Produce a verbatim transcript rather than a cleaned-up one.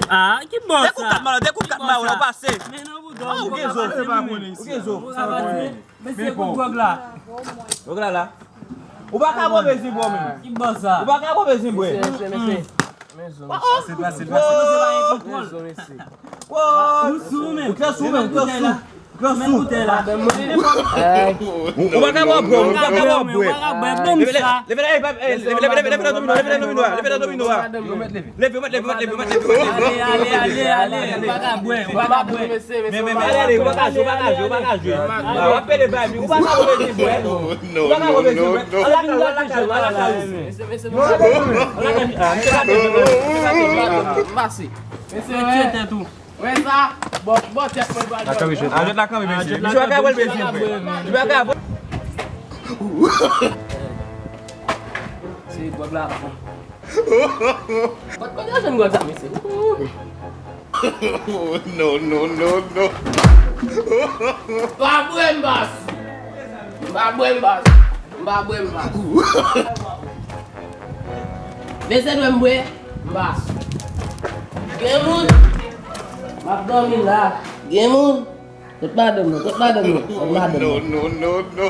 Ah, ki bò sa? De kout kat mayo, de kout kat mayo, la, ou pase. Men nan bouda. Ah, ou gen zo. Ou gen zo. Sa va di, mesye, kote dwòg la? Dwòg la la. Ou pa ka bwè bezwen bwè, menm. Ki bò sa? Ou pa ka bwè bezwen bwè. Mesye, mesye, mesye. Men zo, mesye. Pase, pase, pase. Mesye, pa gen kontwòl. Men zo, mesye. Ou sou, men. Ou trè sou, men, ou trè sou. Pran sou. Ou pa ka bwè, bro, ou pa ka bwè. Leve, leve, leve, leve, leve nan domino a, leve nan domino a, leve nan domino a. Leve, mèt leve, mèt leve, mèt leve, mèt leve. Ale, ale, ale, ale, ou pa ka bwè, ou pa ka bwè. Men, men, men, ale, ale, ou pa ka jwe, ou pa ka jwe, ou pa ka jwe. Ah, w ap pede bay, ou pa ka bwè, bwè. Ou pa ka bwè, bwè. Al lakay ou, al lakay ou, al lakay ou. Al lakay ou. Ah, misye pa te jwe, misye pa te jwe. Mase. Mesye, tèt ou. Wè sa? Bon, bon, tèt mwen pral jwenn. Ah, jwèt la kanpe, mesye. Misye pa ka bwè l, mesye. Misye pa ka bwè. Se gwòg la. Kot, kot yo jwenn gwòg sa, mesye? No, no, no, no. Pa bwè m, bas. M pa bwè m, bas. M pa bwè m, bas. Mesye dwe m bwè. M pa sou. Gen moun? M ap dòmi la. Gen moun? Kot madanm nan? Kot madanm nan? Kot madanm nan? No, no, no, no.